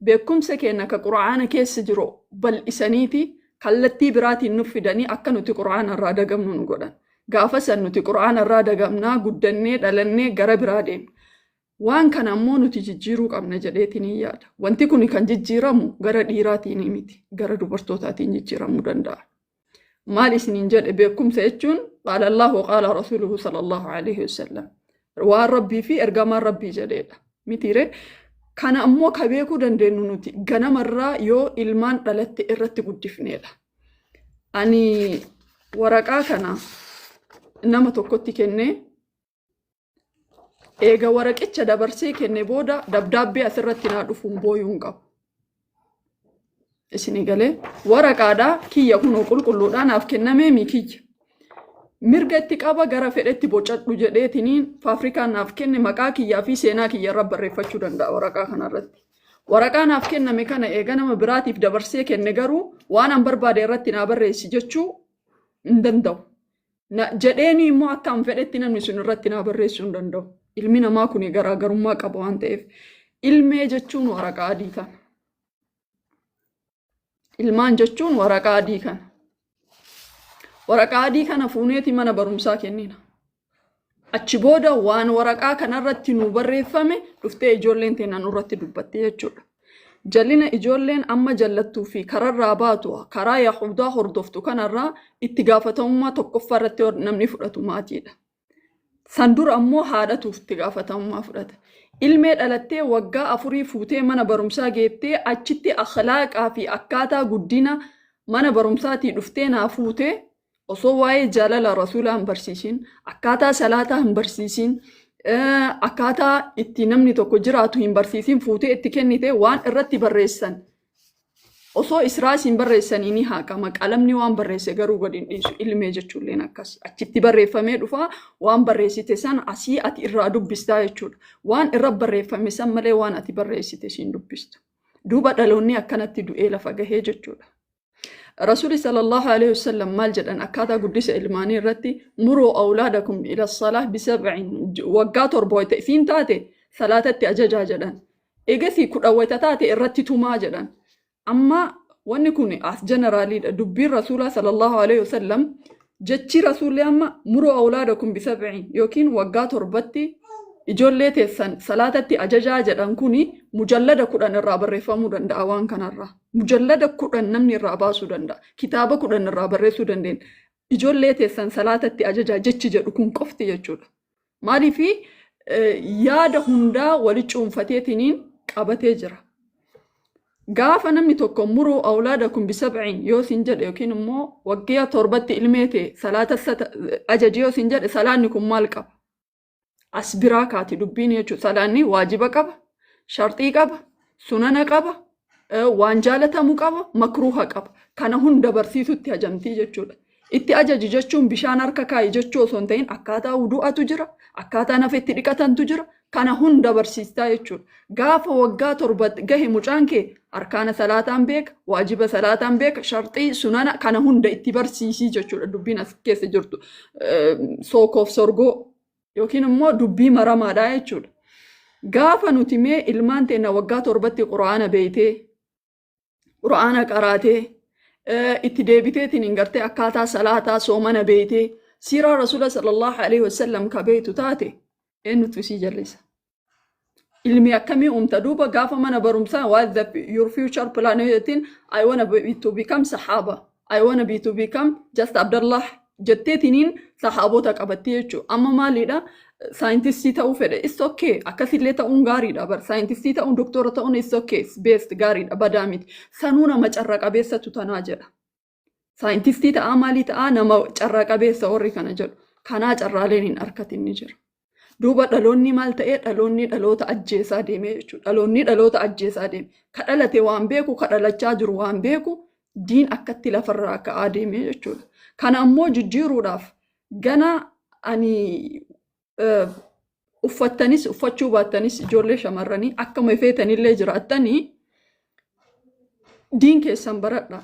beekumsa keenya ka Qura'aana keessa jiru bal'isaniiti kallattii biraatiin nuuf fidanii akka nuti Qura'aana irraa dagamnu nu godhan. Gaafa san nuti Qura'aana irraa dagamnaa guddannee dhalannee gara biraa deemna. Waan kana ammoo nuti jijjiiruu qabna jedheetiin hin yaada. Wanti kun kan jijjiiramu gara dhiiraatiin miti, gara dubartootaatiin jijjiiramuu danda'a. Maal isiniin jedhe? Beekumsa jechuun قال الله وقال رسوله صلى الله عليه وسلم. Waan Rabbii fi ergamaan Rabbii jedheedha. Mitiire kana ammoo ka beekuu dandeenyu nuti ganamarraa yoo ilmaan dhalatte irratti guddifneedha. Ani waraqaa kana nama tokkotti kennee, eega waraqicha dabarsee kenne booda dabdaabbee asirratti naa dhufuun booyuu hin qabu. Isinii galee? Waraqaadhaa kiyya kunoo qulqulluudhaa naaf kennamee mi kiyya. Mirga itti qaba, gara fedhetti bocadhu jedheetiniin faafrikaan naaf kenne, maqaa kiyyaa fi seenaa kiyya irra barreeffachuu danda'a waraqaa kanarratti. Waraqaa naaf kenname kana eega nama biraatiif dabarsee kenne garuu waan an barbaade irratti naa barreessi jechuu hin danda'u. Jedheeni immoo akka an fedhetti namni sun irratti naa barreessuu hin danda'u. Ilmi namaa kun garaagarummaa qaba waan ta'eef. Ilmee jechuun waraqaa adii kana. Ilmaan jechuun waraqaa adii kana. Waraqaa adii kana fuuneeti mana barumsaa kennina. Achi booda waan waraqaa kanarratti nu barreeffame dhuftee ijoolleen teenya nurratti dubbatte jechuudha. Jallina ijoolleen amma jallattuu fi kararraa baatu, karaa yahudaa hordoftu kanarraa itti gaafatamummaa tokkoffaa irratti namni fudhatu maatiidha. San dura ammoo haadhatuuf itti gaafatamummaa fudhata. Ilmee dhalattee waggaa 4 fuutee mana barumsaa geettee, achitti akhlaaqaa fi akkaataa guddina mana barumsaatii dhuftee naa fuutee, osoo waa'ee jaalala Rasuulaa hin barsiisin, akkaataa salaataa hin barsiisin, akkaataa itti namni tokko jiraatu hin barsiisin fuutee itti kennite, waan irratti barreessan osoo israasiin barreessanii ni haqama. Qalamni waan barreesse garuu gadi hin dhiisu. Ilmee jechuulleen akkas achitti barreeffamee dhufa. Waan barreessite san asii ati irraa dubbistaa jechuudha. Waan irra barreeffame san malee waan ati barreessite siin dubbistu. Duuba dhaloonni akkanatti du'ee lafa gahee jechuudha. Rasuuli صلى الله عليه وسلم maal jedhan akkaataa guddisa ilmaanii irratti? مروا أولادكم إلى الصلاة بسبع. Waggaa 7 wayita isiin taate salaatatti ajajaa jedhan. Egasii 10 wayita taate irratti tumaa jedhan. Amma Wanni kun as generaliidha. Dubbiin Rasuulaa sallallahu alaihi wasallam, jechi Rasuulli amma "muruu awlaadakum bisab'iin" yookiin waggaa 7tti ijoollee teessan salaatatti ajajaa jedhan kuni mujallada 10 irraa barreeffamuu danda'a waan kanarraa. Mujallada 10 namni irraa baasuu danda'a. Kitaaba 10 irraa barreessuu dandeenya. Ijoollee teessan salaatatti ajajaa jechi jedhu kun qofti jechuudha. Maaliifi yaada hundaa wali cuunfateetiniin qabatee jira. Gaafa namni tokko "muruu awlaadakum bisab'iin" yoo sin jedhe yookiin immoo waggaa 7tti ilmee ta'e salaata ajaji yoo sin jedhe, salaanni kun maal qaba? As biraa kaati dubbiin jechuudha. Salaanni waajiba qaba, sharxii qaba, sunana qaba, waan jaalatamu qaba, makruuha qaba. Kana hunda barsiisutti hajamtii jechuudha. Itti ajaji jechuun bishaan harka kaa'i jechuu osoo hin ta'in akkaataa wudu'atu jira, akkaataa nafa itti dhiqatantu jira. Kana hunda barsiistaa jechuudha. Gaafa waggaa 7 gahe mucaan kee arkaana salaataan beeka, waajiba salaataan beeka, sharxii, sunana kana hunda itti barsiisii jechuudha dubbiin as keessa jirtu. Sookoof sorgoo yookiin immoo dubbii maramaadha jechuudha. Gaafa nuti mee ilmaan teenya waggaa 7tti Quraana beeytee, Quraana qaraatee, itti deebiteetiin hin gartee akkaataa salaataa, soomana beeytee, siiraa Rasuula sallallahu alaihi wasallam ka beeytu taate, eenyutu isii jallisa? Ilmi akkamii uumta duuba gaafa mana barumsaa "What the your future plan?" jettiin, "I wanna be to become sahaba, I wanna be to become just Abdallah" jetteetiniin sahaabota qabatti jechuudha. Amma maalidha? Saayintistii ta'uu fedhe, it's okay. Akkasillee ta'uun gaariidha bar. Saayintistii ta'uun, doktora ta'uun it's okay, it's best, gaariidha, badaa miti. Sanuu nama carra qabeessatu tanaa jedha. Saayintistii ta'aa, maalii ta'aa, nama carra qabeessa warri kana jedhu. Kanaa carraaleen hin arkatin ni jira. Duuba dhaloonni maal ta'ee? Dhaloonni dhaloota ajjeesaa deemee jechuudha. Dhaloonni dhaloota ajjeesaa deeme. Ka dhalate waan beeku, ka dhalachaa jiru waan beeku, diin akkatti lafarraa ka'aa deemee jechuudha. Kana ammoo jijjiiruudhaaf gana ani uffattanis uffachuu baattanis, ijoollee shamarranii akkuma feetanillee jiraattanii, diin keessan baradha.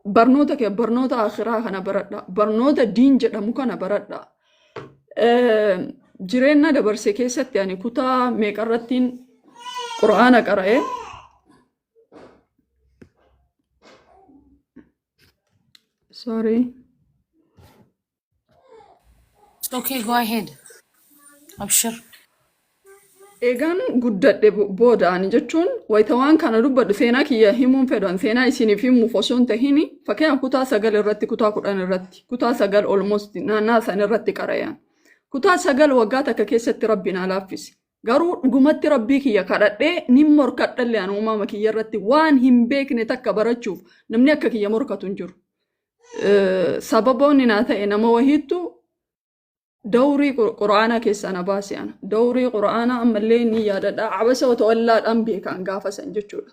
Barnoota kee, barnoota akhiraa kana baradha. Barnoota diin jedhamu kana baradha. Jireenya dabarse keessatti ani kutaa meeqarrattiin Qura'aana qara'ee? Sorry. It's okay, go ahead. Abshir. Eegaan guddadhe booda ani jechuun wayita waan kana dubbadhu seenaa kiyya himuun fedhan, seenaa isiniif himuuf osoo hin tahin, fakkeenyaaf kutaa 9 irratti, kutaa 10 irratti, kutaa 9 almost naannaa san irratti qara'an. Kutaa 9 waggaa takka keessatti Rabbi naa laaffise. Garuu dhugumatti Rabbii kiyya kadhadhee nin morkadhallee ani uumama kiyya irratti waan hin beekne takka barachuuf namni akka kiyya morkatu hin jiru. Sababoonni naa ta'e nama wahiittu dawrii Qura'aanaa keessaa na baase ana. Dawrii Qura'aanaa ammallee ni yaadadha. Abasa watawallaadhaan beekan gaafa san jechuudha.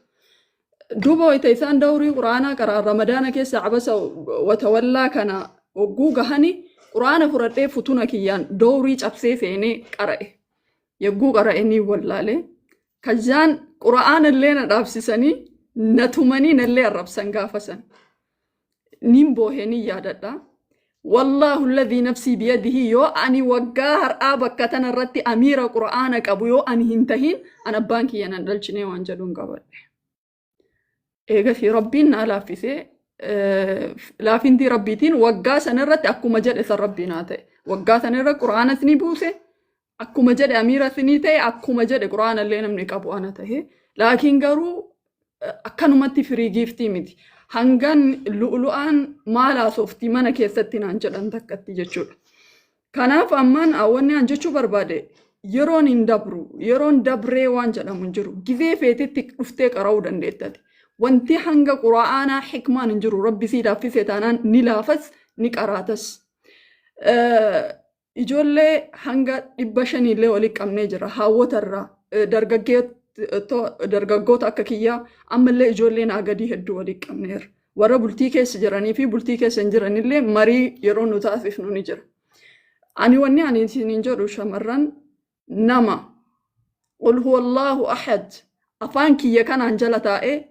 Duuba wayita isaan dawrii Qura'aanaa qara'an Ramadaana keessa abasa watawallaa kana hogguu gahani, Qura'aana fudhadhee futuna kiyyaan dawrii cabsee seenee qara'e. Yagguu qara'e ni wallaale. Kazaan Qura'aana illee na dhaabsisanii, na tumanii, nallee arrabsan gaafa san. Nin boohee ni yaadadha. Wallaahu alladhii nafsii biyadihi, yoo ani waggaa har'aa bakka tana irratti amiira Qura'aana qabu yoo ani hin tahin, an abbaan kiyya nan dhalchinee waan jedhuun qabadhe. Eegasii Rabbiin naa laaffisee, laafintii Rabbiitiin waggaa sana irratti akkuma jedhe san Rabbiin haa ta'e. Waggaa sana irra Qura'aanas ni buuse, akkuma jedhe amiiras ni ta'e, akkuma jedhe Qura'aana illee namni qabu ana ta'e. Laakiin garuu akkanumatti firii giiftii miti. Hangan lu'lu'aan maal haasofti mana keessatti naan jedhan takkatti jechuudha. Kanaaf ammaan wanni an jechuu barbaade, yeroon hin dabru, yeroon dabree waan jedhamu hin jiru. Gizee feetetti dhuftee qara'uu dandeettati. Wanti hanga Qura'aanaa hikmaan hin jiru. Rabbi sii laaffisee taanaan ni laafas, ni qaraatas. Ijoollee hanga 500illee walitti qabnee jira. Haawwota irraa dargaggoota akka kiyyaa, ammallee ijoollee naa gadii hedduu walitti qabneera. Warra bultii keessa jiranii fi bultii keessa hin jiranillee marii yeroo nu taasifnu ni jira. Ani wanni ani isiniin jedhu, shamarran, nama qul huwallahu ahad afaan kiyya kanaan jala taa'ee,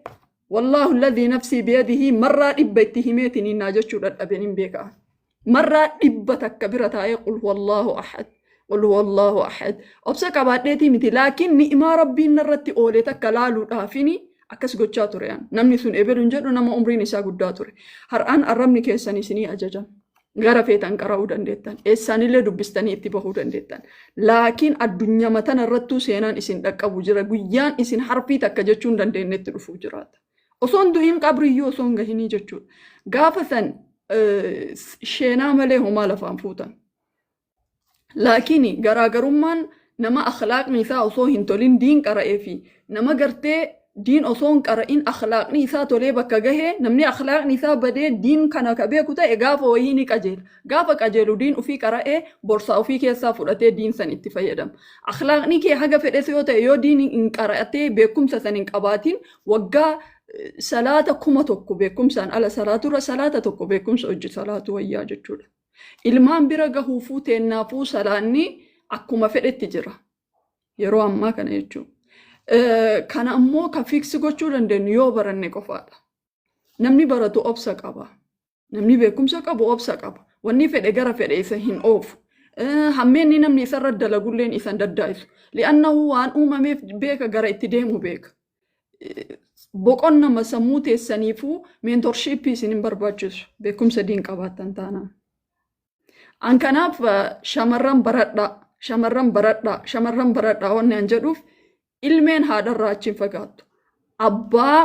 wallaahu alladhii nafsii biyadihi, marraa 100 itti himeetiin naa jechuu dadhabeen hin beekaa. Marraa 100 bira taa'ee qul huwallahu ahad, qul huwallahu ahad, obsa qabaadheetii miti, laakiin ni'imaa Rabbiin narratti oole takka laaluudhaafini. Akkas gochaa ture an. Namni sun ebeluun jedhu nama umriin isaa guddaa ture. Har'aan arrabni keessan isinii ajajan. Gara feetan qara'uu dandeettan. Eessaanillee dubbistanii itti bahuu dandeettan. Laakiin addunyaa tana irrattuu seenaan isin dhaqqabu jira. Guyyaan isin harfii takka jechuu hin dandeenyetti dhufuu jiraata. Osoo hin du'in qabriyyuu osoo hin gahinii jechuudha. Gaafa san sheenaa malee homaa lafaan fuutan. Laakiin garaagarummaan nama akhlaaqni isaa osoo hin tolin diin qara'ee fi nama gartee diin osoo hin qara'in akhlaaqni isaa tolee bakka gahee, namni akhlaaqni isaa badee diin kana ka beeku ta'e gaafa wayii ni qajeela. Gaafa qajeelu diin ofii qara'ee borsaa ofii keessaa fudhatee diin san itti fayyadama. Akhlaaqni kee haga fedhes yoo ta'e, yoo diin hin qara'atee beekumsa san hin qabaatin, waggaa salaata 1000 beekumsaan ala salaaturra salaata tokko beekumsa hojii salaatu wayyaa jechuudha. Ilmaan bira gahuufuu teennaafuu salaanni akkuma fedhetti jira. Yeroo ammaa kana jechuudha. Kana ammoo kan fix gochuu dandeenyu yoo baranne qofaadha. Namni baratu obsa qaba. Namni beekumsa qabu obsa qaba. Wanni fedhe gara fedhe isa hin oofu. Hammeenni namni isarra dalagulleen isa hin daddaa'isu. Li'annahu waan uumameef beeka, gara itti deemu beeka. Boqonnama sammuu teessaniifuu mentorship isin hin barbaachisu beekumsa diin qabaattan taanaan. An kanaaf shamarran baradhaa, shamarran baradhaa, shamarran baradhaa wanni an jedhuuf ilmeen haadharraa achi hin fagaattu. Abbaa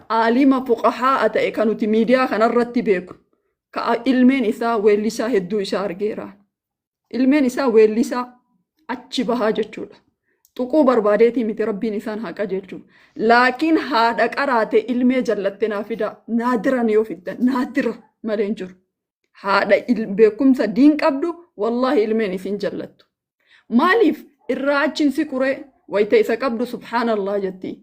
aalima fuqahaa ta'e kan nuti miidiyaa kanarratti beeku. Ka ilmeen isaa weellisaa hedduu isaa argeera. Ilmeen isaa weellisaa achi bahaa jechuudha. Tuquu barbaadeetii miti, rabbiin isaan haa qajeelchu. Laakiin haadha qaraate ilmee jallatte naa fida, naadiran yoo fiddan naadira malee hin jiru. Haadha beekumsa diin qabdu wallaahi ilmeen isin jallattu. Maaliif irraa achiin si quree wayita isa qabdu subhaanallah jetti.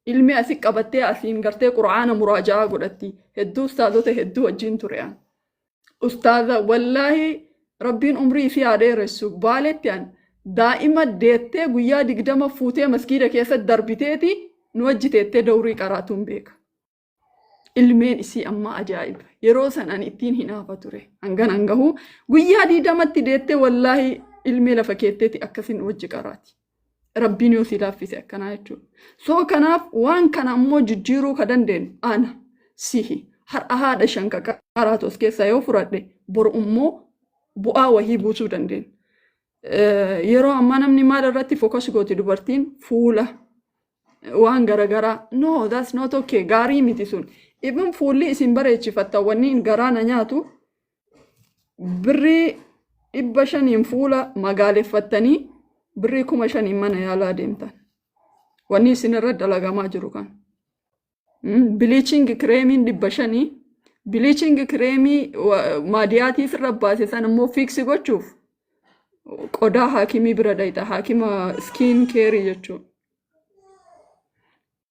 Ilmi asi qabattee asiin gartee qura'aana muraaja'aa godhatti. Hedduu ustaazota hedduu wajjin ture an. Ustaaza wallaahi rabbiin umrii isii haa dheeressu, baaletti an daa'ima deettee guyyaa 20 fuutee maskiida keessatti darbiteeti nu wajji teettee dawrii qaraatuun beeka. Ilmeen isii amma ajaa'iba. Yeroo san ani ittiin hinaafa ture. Hangan hangahu guyyaa 20tti deettee wallaahi ilmee lafa keetteeti akkasin wajji qaraati. Rabbiin yoo si laaffise akkanaa jechuudha. So kanaaf waan kana ammoo jijjiiruu ka dandeenyu ana sihi. Har'a haadha shan ka qaraatu as keessaa yoo fudhadhe, boru immoo bu'aa wahii buusuu dandeenya. Yeroo ammaa namni maal irratti focus gooti? Dubartiin fuula waan garagaraa. No, that's not okay. Gaarii miti sun. Even fuulli isin bareechifatta, wanni garaa na nyaatu birrii 500n fuula magaaleffattanii birrii 5000n mana yaalaa deemtan. Wanni isin irra dalagamaa jiru kan. Bleaching creamiin 500, bleaching creamii maadiyaatii sirra baase san immoo fix gochuuf qodaa haakimii bira dhayxa, haakima skin care jechuudha.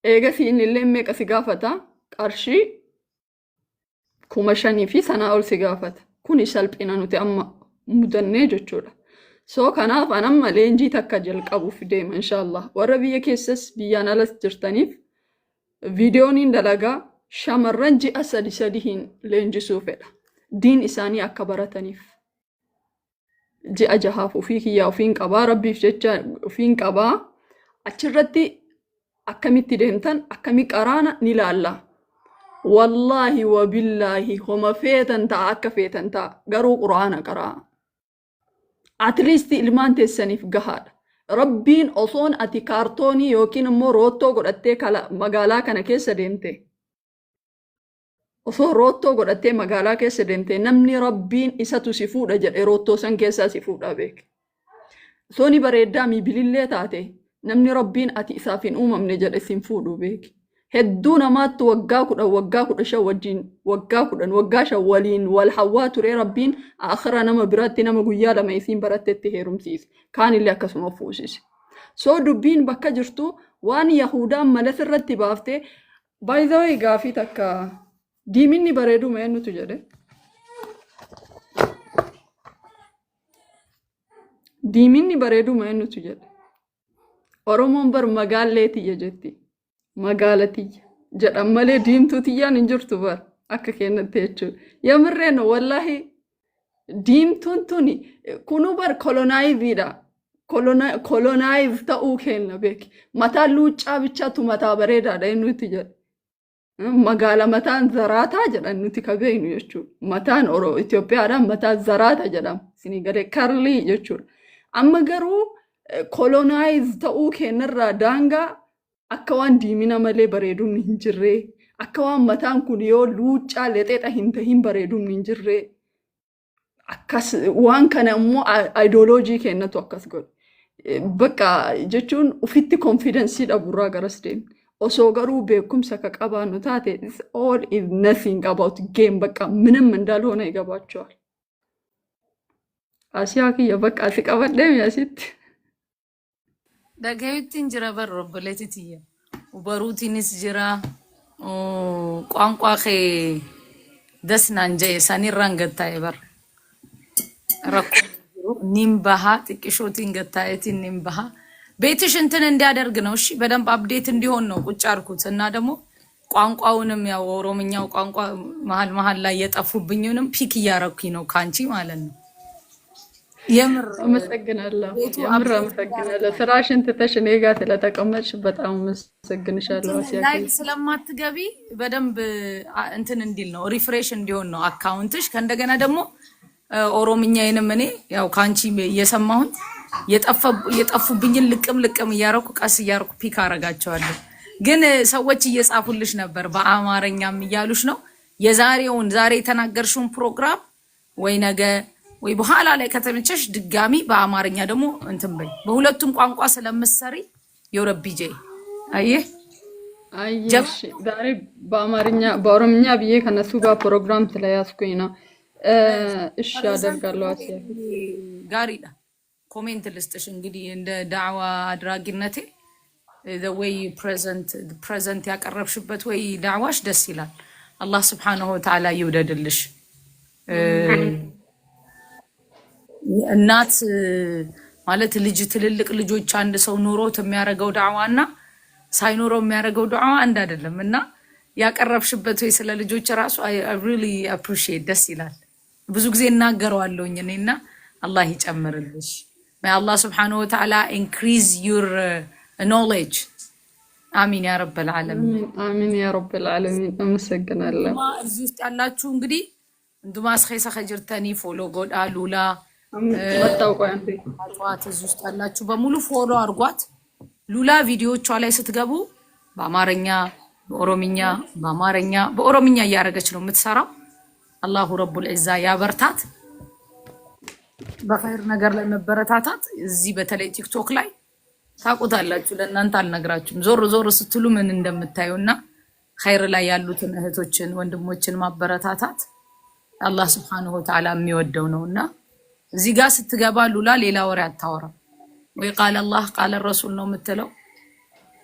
Eegasii inni illee meeqa si gaafata? Qarshii 5000 fi sanaa ol si gaafata. Kuni salphina nuti amma mudannee jechuudha. So kanaaf an amma leenjii takka jalqabuuf deema inshaallah. Warra biyya keessas biyyaan alas jirtaniif viidiyooniin dalagaa, shamarran ji'a sadi sadiin leenjisuu fedha. Diin isaanii akka barataniif. Ji'a jahaaf ofii kiyyaa ofiin qabaa, rabbiif jecha ofiin qabaa, achirratti akkamitti deemtan, akkami qaraana ni laalla. Wallaahi wabillaahi homa feetan ta'a, akka feetan ta'a, garuu quraana qaraa. At least ilmaan teessaniif gahaadha. Rabbiin osoon ati kaartoonii yookiin immoo roottoo godhattee magaalaa kana keessa deemte, osoo roottoo godhattee magaalaa keessa deemte, namni rabbiin isatu si fuudha jedhe roottoo san keessaa si fuudha beek. Osoo ni bareeddaa miibilillee taate, namni rabbiin ati isaaf hin uumamne jedhe sin fuudhu beeki. Hedduu namaattu waggaa 10, waggaa 15 wajjin, waggaa 10, waggaa 5 waliin wal hawwaa ture, rabbiin akhira nama biraatti nama guyyaa 2 isiin barattetti heerumsiise. Kaanillee akkasuma fuusise. So dubbiin bakka jirtu waan Yahudaan malas irratti baaftee. By the way, gaafii takka, diiminni bareeduma eenyutu jedhe? Diiminni bareeduma eenyutu jedhe? Oromoon bar magaallee tiyya jetti. Magaala tiyya jedhan malee diimtuu tiyyaan hin jirtu bar akka kennatti jechuudha. Yamirreen wallaahi diimtuun tuni kunuu bar colonizeiidha. Colonize ta'uu kenna beeki. Mataan luuccaa bichaatu mataa bareedaadha inni nuti jedhu. Magaala mataan zaraataa jedhan nuti ka beeknu jechuudha. Mataan Itoophiyaadhaan mataa zaraata jedhama. Isinii galee, curly jechuudha. Amma garuu colonize ta'uu keenyarraa daangaa akka waan diimina malee bareedumni hin jirree, akka waan mataan kun yoo luuccaa lexexa hin tahin bareedumni hin jirree, akkas waan kana immoo ideology keenyatu akkas godhe. Bakka jechuun ufitti confidence dhaburraa garas deemne. Osoo garuu beekumsa ka qabaannu taate, it's all is nothing about game, በቃ ምንም እንዳልሆነ ይገባቸዋል። Asiyaa kiyya, bakka asi qabadhee asitti. Dhagayuttiin jira bar, obboleetti tiyya. Baruutiinis jira. Qaanqaa kee das naan jedhe sanirraan gattaa'e bar. Rakkoon jiru nin baha, xiqqishootiin gattaa'eetiin nin baha። ቤትሽ እንትን እንዲያደርግ ነው። እሺ፣ በደንብ update እንዲሆን ነው ቁጭ አልኩት እና ደግሞ ቋንቋውንም ያው ኦሮምኛው ቋንቋ መሀል መሀል ላይ የጠፉብኝንም pick እያረኩኝ ነው ከአንቺ ማለት ነው። የምር አመሰግናለሁ። ቤቱ የምር update አመሰግናለሁ። ስራሽን ትተሽ እኔ ጋር ስለተቀመጥሽ በጣም አመሰግንሻለሁ። አሲያ live ክያ። ስለማትገቢ በደንብ እንትን እንዲል ነው፣ refresh እንዲሆን ነው account ሽ። ከእንደገና ደግሞ ኦሮምኛዬንም እኔ ያው ከአንቺ እየሰማሁኝ የጠፉብኝን ልቅም ልቅም እያረኩ ቀስ እያረኩ pick አረጋቸዋለሁ። ግን ሰዎች እየጻፉልሽ ነበር፣ በአማርኛም እያሉሽ ነው። የዛሬውን ዛሬ የተናገርሽውን ፕሮግራም ወይ ነገ ወይ በኋላ ላይ ከተመቸሽ ድጋሚ በአማርኛ ደግሞ እንትን በይ። በሁለቱም ቋንቋ ስለምትሰሪ የረቢጄ አየህ። አየሽ፣ ዛሬ በአማርኛ በኦሮምኛ ብዬ ከነሱ ጋር ፕሮግራም ስለያዝኩኝ ነው። እሺ አደርጋለሁ። አሲያ። Gaariidha. Comment ልስጥሽ እንግዲህ እንደ ዳዕዋ አድራጊነቴ the way you present ያቀረብሽበት ወይ ዳዕዋሽ ደስ ይላል። አላህ ስብሓነሁ ወተዓላ ይውደድልሽ። እናት ማለት ልጅ፣ ትልልቅ ልጆች አንድ ሰው ኑሮት የሚያደርገው ዳዕዋ እና ሳይኖረው የሚያደርገው ዳዕዋ አንድ አይደለም እና ያቀረብሽበት ወይ ስለ ልጆች ራሱ I really appreciate፣ ደስ ይላል። ብዙ ጊዜ እናገረዋለሁኝ እኔ እና አላህ ይጨምርልሽ። May አላህ ስብሓነሁ ወተዓላ increase your knowledge። አሚን ያ ረበል ዓለሚን። አሚን አሚን ያ ረበል ዓለሚን። አመሰግናለሁ። እንዱማ እዚህ ውስጥ ያላችሁ እንግዲህ hundumaa as keessa jirtanii follow godhaa ሉላ። መጣሁ። ቆይ አንዴ። ጠዋት እዚህ ውስጥ ያላችሁ በሙሉ follow አድርጓት። ሉላ ቪዲዮቿ ላይ ስትገቡ በአማርኛ፣ በኦሮምኛ፣ በአማርኛ፣ በኦሮምኛ እያደረገች ነው የምትሰራው። አላሁ ረቡል ዒዛ ያበርታት። በኸይር ነገር ላይ መበረታታት እዚህ በተለይ ቲክቶክ ላይ ታውቁታላችሁ። ለእናንተ አልነግራችሁም። ዞር ዞር ስትሉ ምን እንደምታዩ እና ኸይር ላይ ያሉትን እህቶችን ወንድሞችን ማበረታታት አላህ ስብሐነሁ ወተዓላ የሚወደው ነው እና እዚህ ጋር ስትገባ ሉላ ሌላ ወሬ አታወራም። ወይ ቃለ አላህ ቃለ ረሱል ነው የምትለው፣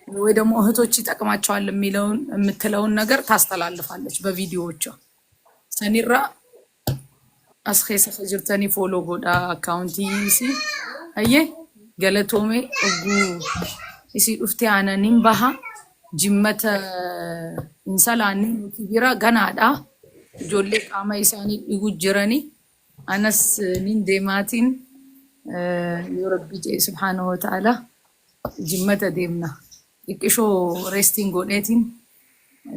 ወይ ደግሞ እህቶች ይጠቅማቸዋል የሚለውን የምትለውን ነገር ታስተላልፋለች በቪዲዮዎቿ። Sanirra as keessa jirtanii follow godhaa account isii. Ayyee, galatoomee, ogguu isii dhuftee aananiin baha jimmata hin salaanne, nuti bira ganaadha. Ijoollee qaama isaanii dhigu jiranii, anas nin deemaatiin yoo Rabbi jedhe subhaanahu wa ta'ala jimmata deemna. Xiqqishoo restiin godheetiin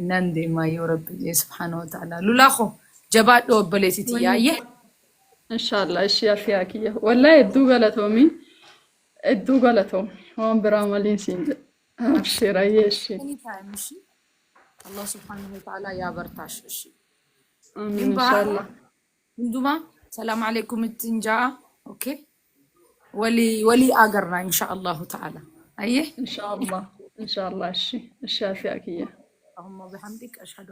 nan deema yoo Rabbi jedhe subhaanahu wa ta'ala. Lulaa koo, jabaadhu obboleetiti yaayyee. ኢንሻአላህ። እሺ አሲያ kiyya, wallahi hedduu galatoomi, hedduu galatoomi. Waan biraa maliin siin jedha. አብሽር። አየህ፣ እሺ። Anytime። እሺ፣ አላህ ስብሓነሁ ወተዓላ ያበርታሽ። እሺ። አሚን። Nin baha. ኢንሻአላህ። Hundumaa ሰላም አለይኩም ittiin ja'a. Okay, walii walii agarra insha Allahu ta'ala. Ayyee. ኢንሻአላህ ኢንሻአላህ። እሺ እሺ አሲያ kiyya. اللهم وبحمدك أشهد